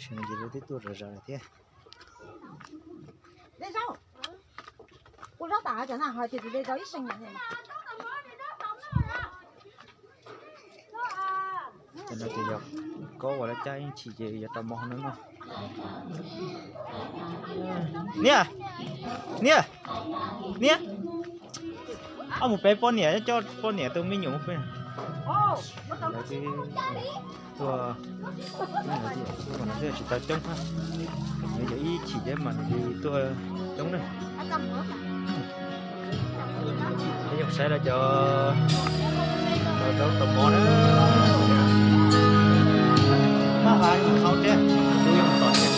Ces lawv twb tuaj zom zaws lawm thiab. Ua zaub tas cov na, ho tias tus de zaub ib seem. Cov no ces yog kob uas lawv cab ib chim ces yuav rau mov no no. Niam, niam, niam, ob mus peb poj niam coj poj niam tus me nyuam peb. Lawv twb tuaj, lawv twb tsis tau coob, lawv yog ib chim thiab mas nws tuaj coob na. Peb yeej saib lawv cov tau zaub tau mov na. Maj ha hauv tsev, kuv yuav mus tom tsev.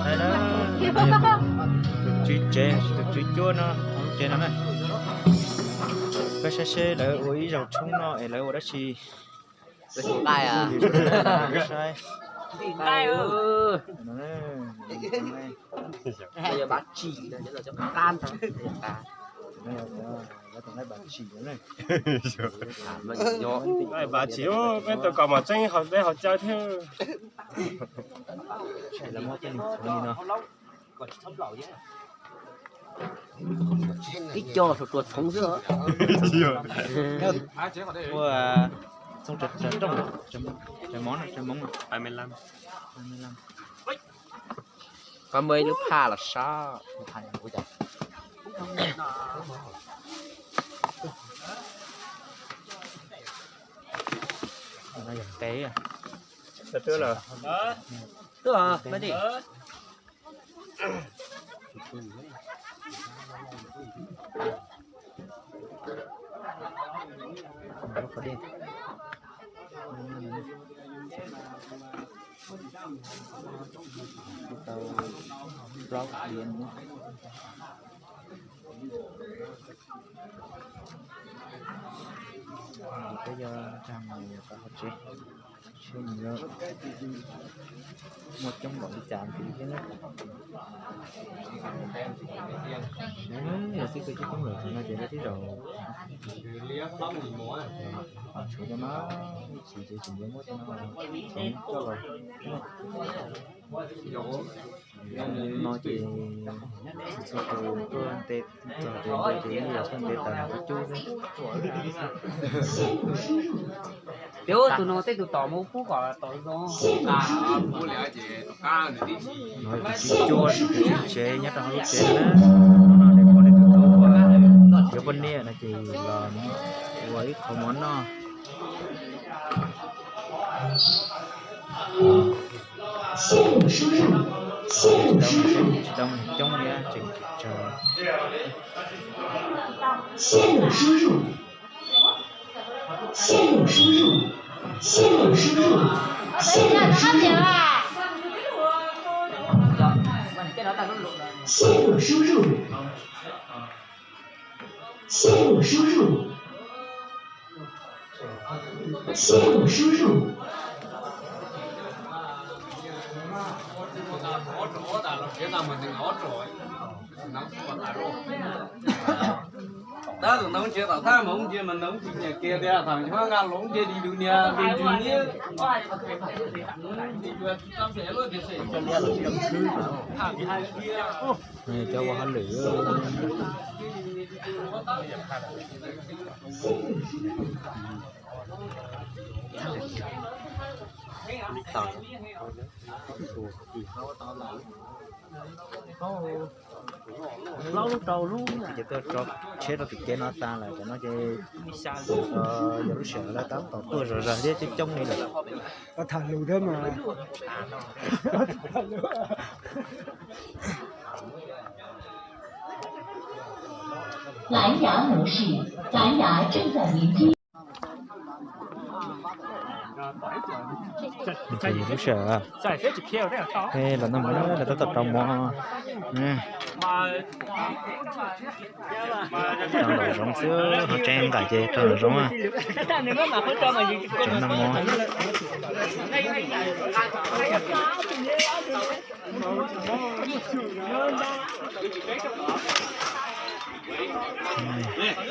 Saib na, tus tswv tsev, tus tswv cuab no hauv lub tsev no na. Peb saib seb lawv ua ib zaug tshoob no es lawv ua dab tsi. Saib. Bav tsim, peb tus kom mos tseeb ho peb ho caw thiab. Ib co tsuas txhoov xwb. Ua txhoov rooj, mov no, mov no. Koj muaj ib lub phaj los sab. Yog tes. Twb, tau plaub diav no. Peb yuav tag mus rau hauv tsev, seb nws yuav muaj coob npaum li cas ntxiv thiab na. Yog twb tuaj coob coob lawm no ces lawv twb zaum tshuav cov no, ib chim ces tseem yuav muab cov no txhoov coj los. No ces txhua tus tuaj nte txog ces nte ces yeej yog tuaj nte tas nws cub xwb. Tias tus no tej tus tom mus pub kom tom zoo. No tus tswv cuab, tus tswv tsev nyob rau hauv lub tsev na. Hnub no nej pom nej tus tub yuav poj niam no ces los ua ib qho mov noj. 谢鲁叔叔，谢鲁叔叔， Tsis tau coob li, tseem tsawg. 谢鲁叔叔，谢鲁叔叔，谢鲁叔叔，谢鲁叔叔，谢鲁叔叔。 谢鲁叔叔，谢鲁叔叔。 Tab tom ntaus ntses tom thaj mas ntses mas nws tsis nyiam kiag tias thaum nqa los ntses di lus nias lus ntses niab. Cov ua hauj lwm. Ces tuaj tso tsheb rau tim kev no tas lawm, tam no ces yog lub sij hawm lawv tab tom tuaj zom zaws thiab coob coob li lawm. Tham lus thiab mas. 蓝牙模式，蓝牙正在连接。 Lub sij hawm los noj mov, lawv tab tom rau mov. Rau nraum zoov xwb, ho tsev nqaim ces rau nraum zoov. Tseem noj mov.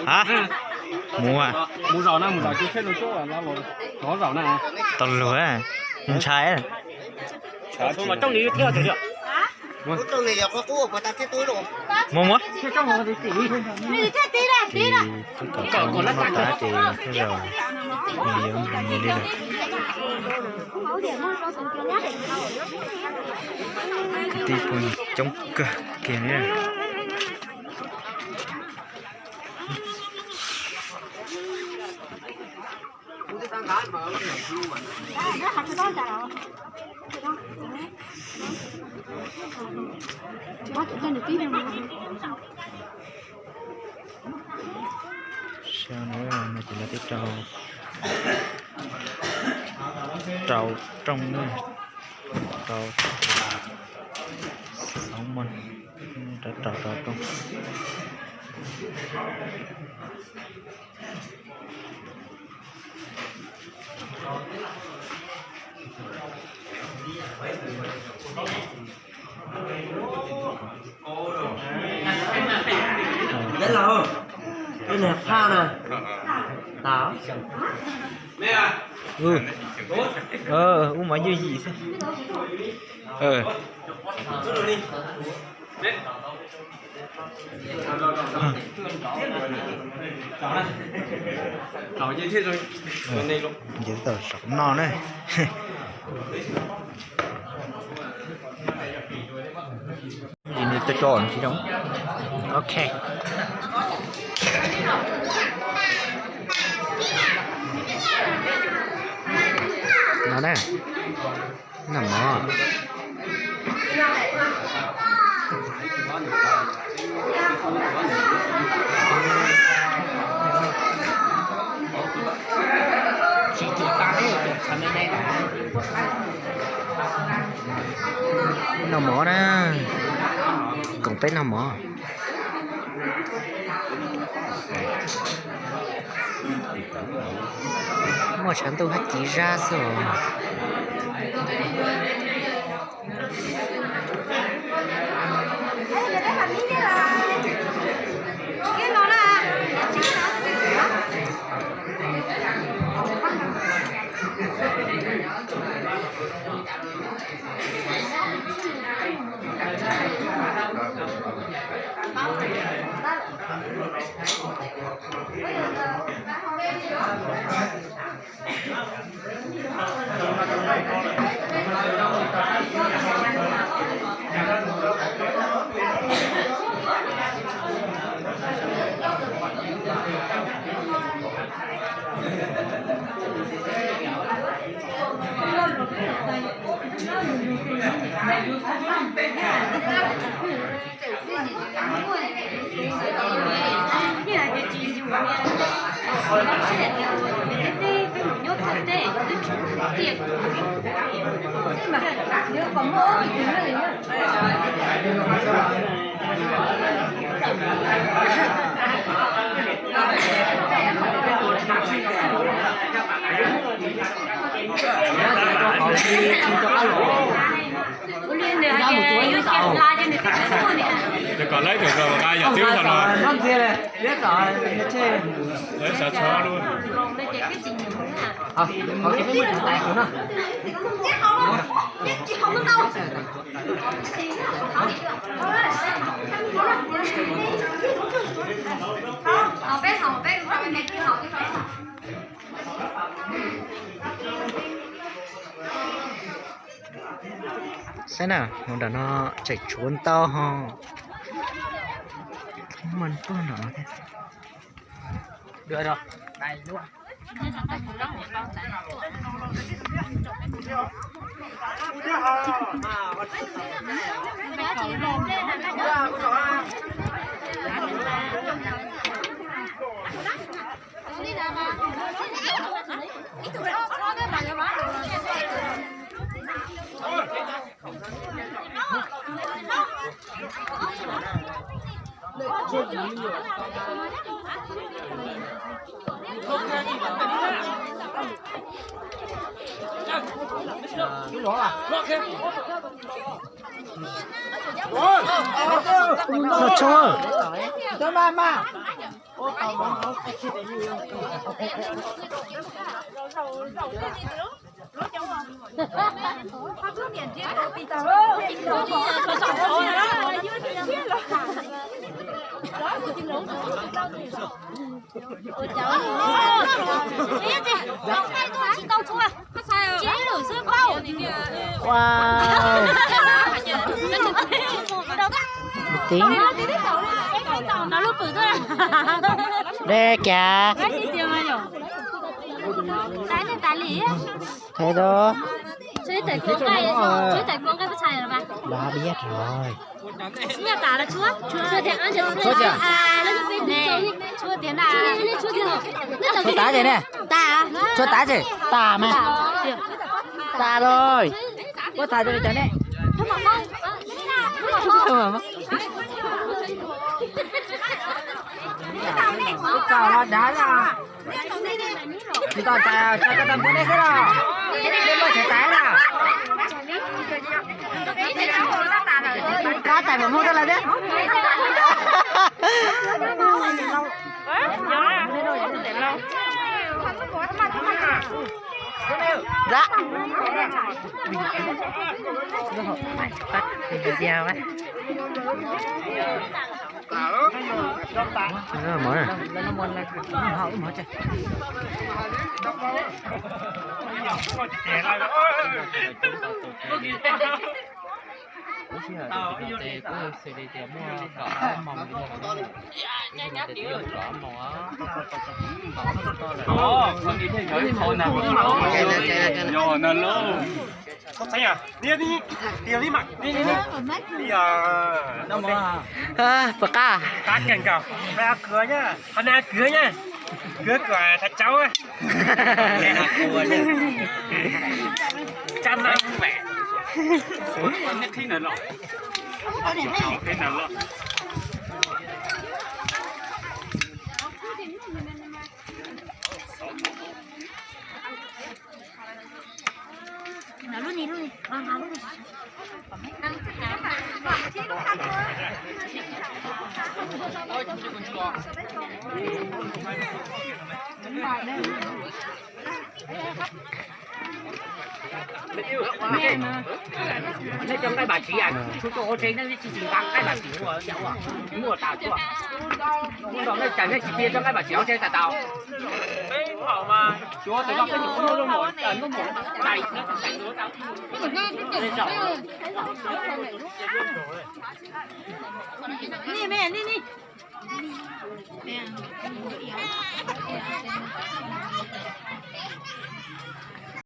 Hab. Mus, mus zaum na, mus zaum, tau lug, ntshai. Mus, mus. Ces twb kom kom noj tas ces thiaj zaum, nws yuav mus li lawm. Kwv tij phooj ywg coob kawg kiag li. Sab no, no ces lawv twb rau, rau rooj na, rau xauv mos, rau rau rooj. Ub, ub, mas ywj yim xwb. Nce tau saum no na. Ntsis nws tuaj tso ntsis no. Ok. No na. Noj mov. Noj mov na, koom peb noj mov. Muaj tshav ntuj hab ci zab xwb os. Ces kom lawv tus nqa yam twb tau no. Lawv xav tshov lub. Saib na, mus nram no tseem tshuav ntau ho. Muaj tuaj nram no thiab. Noj tshoob. Wow. Tib no lub pwm tuaj. Dej kiag. Thaiv da. Tshuav ib tais kua nqaij, tshuav ib tais kua nqaij pub txhais los mas. Đó biết rồi. Tshuav tas los tshuav? Tshuav tiag. Tshuav tiag na. Tshuav tas ces ne. Tas. Tshuav tas ces. Tas mas. Tas rồi. Pub txhais rau cov ne. Txaus los dav los. Tsis tau tas, txog koj tau npua dej xwb los. Dej muaj tsev tas na. Kab tais mas muaj rau lawv thiab. Dab. Ub, sij hawm tus no ces kuj xws li tias muaj kaum ob moos li ntawd, ib tus no ces twb yog kaum ob moos os. Puas qab? Qhov no kwv, kwv kom thov caub. Cab na. Nej cov nqaij npam tsiv, tsuav tuaj hauv tsev nej tsis tsis nqa nqaij npam tsiv ua, muaj tas tuaj. Ua nrog nej cas nej tsis piav cov nqaij npam tsiv hauv tsev tas tau.